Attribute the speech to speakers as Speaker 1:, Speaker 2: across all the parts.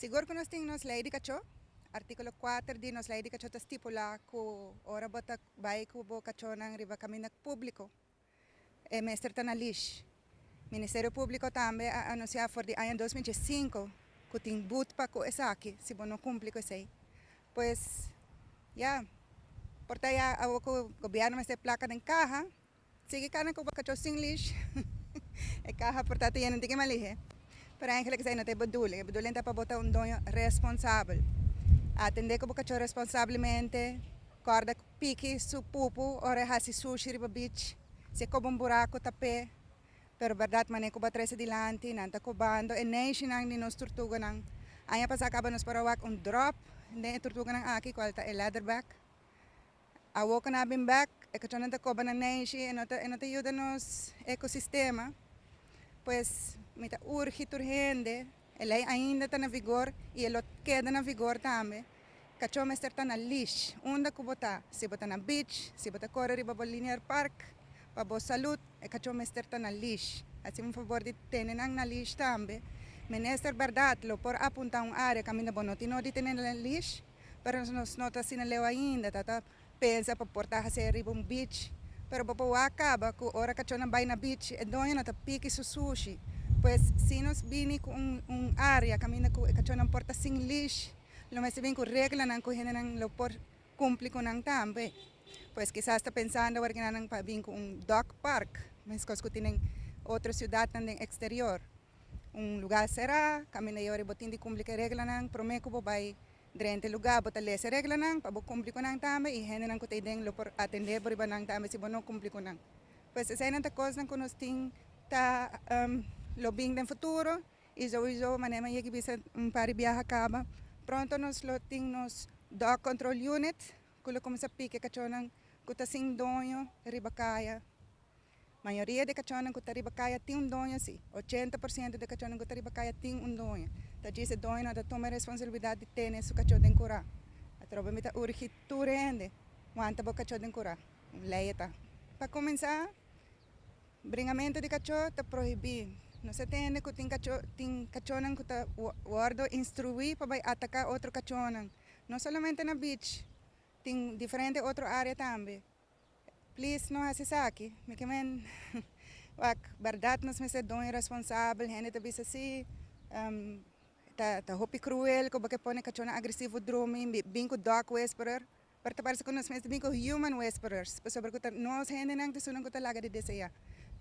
Speaker 1: Sigur ku nos tin nos lei di kachó. Artíkulo 4 di nos lei di kachó ta stipulá ku ora bo ta bai ku bo kachónan riba kaminda públiko, e mester ta na leash. Ministerio Públiko tambe a anunsiá for di aña 2005 ku tin but pa ku esaki si bo no kumpli ku esei. Pues, ya, por ta ya awor ku gobièrnu mester plaka den kaha, sigui kana ku bo kachó sin leash. E kaha por ta ta yena un tiki mas lihe. Pero eigenlijk esei no ta e bedoeling. E bedoeling ta pa bo ta un doño responsabel. Atendé ku bo kachó responsablemente, kòrda piki su pupu ora e hasi sushi riba beach. Si e koba un buraku tap'é. Pero bèrdat manera ku bo a trese dilanti, nan ta kobando e neishinan di nos turtuganan. Aña pasá kaba nos por a wak un dròp den e turtuganan aki kual ta e leatherback. Awor ku nan a bin bèk, e kachónan ta koba nan neishi, e no ta e no ta yuda nos ekosistema. Pues mi ta urgi tur hende, e lei ainda ta na vigor i e lo keda na vigor tambe, kachó mester ta na leash unda ku bo ta, si bo ta na beach, si bo ta kore riba bo linear park, pa bo salud e kachó mester ta na leash. Hasi un fabor di tene nan na leash tambe. Minister bèrdat lo por apuntá un área kaminda bo no tin nodi tene na leash. Pero nos no ta asina leu ainda, ta ta pensa pa por ta hacer riba un beach, pero bo por wak caba cu ora cachónan bay na beach e doño no ta piki su sushi. Pues si nos bini cu un un area caminda cu e cachónan por ta sin leash, lo mester bin cu reglanan cu hendenan lo por cumpli cu nan tambe. Pues kisas ta pensando awor kinanan pa bin cu un dog park, mescos cu tin den otro ciudadnan den exterior. Un lugar será, caminda y ora bo tin di cumpli cu e reglanan prome cu bo bay drenta e lugar bo ta lesa e reglanan pa bo cumpli cu nan tambe y hendenan cu ta den lo por atende bo riba nan tambe si bo no cumpli cu nan. Pues eseinan ta cosnan cu nos tin ta lo bin den futuro y souiso manera mi a yega bisa un par di biaha caba pronto nos lo tin nos dog control unit cu lo cuminsa pica e cachonan cu ta sin doño riba caya. Mayoria di kachónan ku ta riba kaya tin un doño si. 80% di kachónan ku ta riba kaya tin un doño. Ta djis e doño no ta tuma e responsabilidat di tene su kachó den kurá. Atrobe mi ta urgi tur hende, wanta bo kachó den kurá. Un lei e ta. Pa kuminsá, bringamentu di kachó ta prohibí. Nos a tende ku tin kachó tin kachónan ku ta wòrdu instruí pa bai ataká otro kachónan. No solamente na beach, tin diferente otro área tambe. Please no hasi esaki. Mi ke men wak bèrdat nos mester doño responsabel. Hende ta bisa si ta ta hopi kruel ku bo ke pone kachónan agresivo drumi bin ku dog whisperer. Pero ta parse ku nos mester bin ku human whisperers pasobra ku ta nos hendenan ta esunnan ku ta laga di deseá.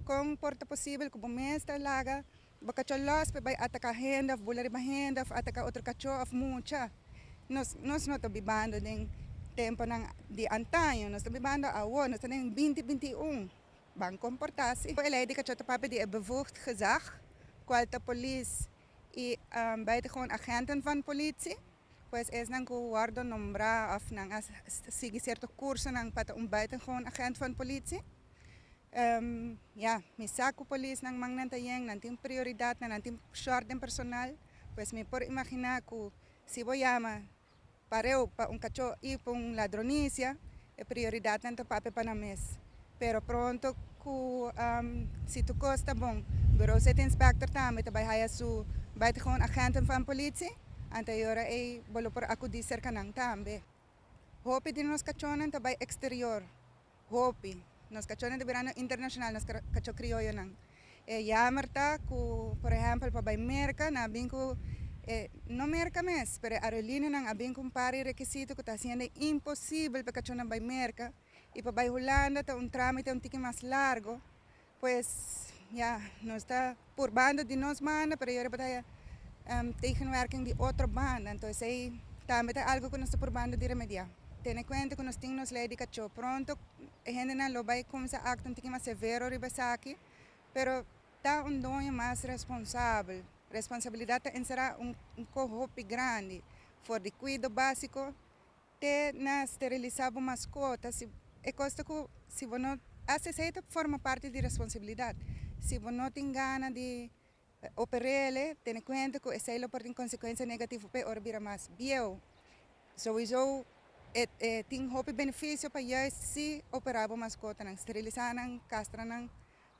Speaker 1: Kon por ta posibel ku bo mes ta laga bo kachó lòs pa e bai ataká hende òf bula riba hende òf ataká otro kachó òf mucha? Nos nos no ta bibando den temponan di antaño, nos ta bibando awor, nos ta den 2021. Ban komportá si. E lei di kachó ta papia di e bevoegd gezag, kual ta polis i buitengewoon agenten van politie, pues esnan ku wòrdu nombrá òf nan a sigui sierto kursonan pa ta un buitengewoon agent van politie. Ya, mi sa ku polisnan mannan ta yen, nan tin prioridatnan, nan tin shòrt den personal, pues mi por imaginá ku Si bo yama pareu pa un kachó i pa un ladronisia, e prioridatnan ta papia pa nan mes. Pero pronto ku si tur kos ta bon, Bureau City Inspector tambe ta bai haya su buitengewoon agenten van politie, anto e ora ei bo lo por akudí serka nan tambe. Hopi di nos kachónan ta bai eksterior. Hopi. Nos kachónan ta birando internashonal, nos kachó krioyonan. E yamer ta ku, por ehèmpel, pa bai Merka, nan a bin ku e, no Merka mes, pero e aerolíneanan a bin ku un par di rekisito ku ta hasiendo imposibel pa e kachónan bai Merka. I pa bai Hulanda ta un trámite un tiki mas largo. Pues, ya, nos ta purbando di nos banda, pero yora bo ta haya tegenwerking di otro banda. Anto esei tambe ta algo ku nos ta purbando di remediá. Tene kuenta ku nos tin nos lei di kachó. Pronto e hendenan lo bai kuminsá aktua un tiki mas severo riba esaki, pero ta un doño mas responsabel. Responsabilidat ta enserá un ko hopi grandi, for di kuido básiko Te na sterilisá bo maskota, si e kos ta ku si bo no hasi esei ta forma parti di responsabilidat. Si bo no tin gana di oper'el, tene kuenta ku esei lo por tin konsekuensia negativo p'e ora bira mas bieu. Souiso e e tin hopi benefisio pa juist si operá bo maskotanan, sterilisá nan, kastra nan,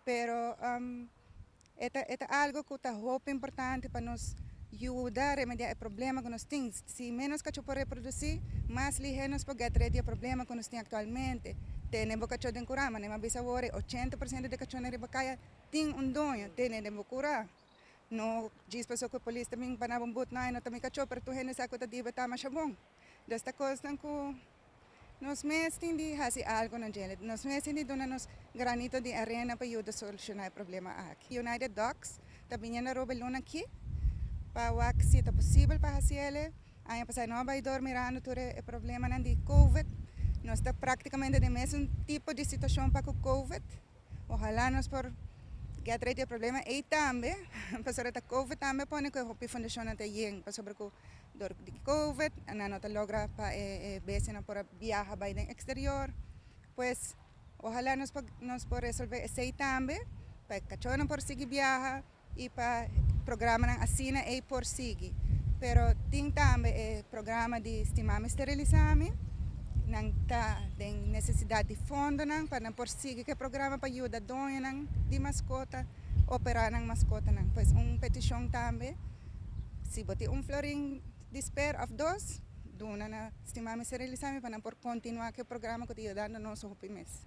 Speaker 1: pero e ta e ta algu ku ta hopi importante pa nos. Yuda remediá e problema ku nos tin. Si ménos kachó por reprodusí, mas lihé nos por get rid di e problema ku nos tin aktualmente. Tene bo kachó den kurá, manera mi a bisa awor, 80% di kachónan riba kaya tin un doño. Tene den bo kurá. No djis pasobra ku e polis ta bin pa na bo but, no, e no ta mi kachó, pero tur hende sa ku ta diba ta masha bon. Dus ta kosnan ku nos mes tin di hasi algu na djele. Nos mes tin di duna nos granito di arena pa yuda solushoná e problema aki. United Dogs ta biniendo Aruba e luna aki pa wak si ta posibel pa hasi ele. Aña pasá no a bai dor mirando tur e problemanan di Covid. Nos ta práktikamente den mesun tipo di situashon pa ku Covid. Ojalá nos por get rid di e problema ei tambe, pasobra ta Covid tambe a pone ku e hopi fundashonnan ta yen, pasobra ku dor di Covid nan no ta logra pa e bestianan por a biaha bai den eksterior. Pues ojalá nos por nos por resolve esei tambe pa e kachónan por sigui biaha i pa programanan asina ei por sigui. Pero tin tambe e programa di Stimami Sterilisami, nan ta den nesesidat di fondonan pa nan por sigui ku e programa pa yuda doñonan di maskota operá nan maskotanan. Pues un petishon tambe, si bo tin un florin di sper òf dos, duna na Stimami Sterilisami pa nan por kontinuá ku e programa ku ta yudando nos hopi mes.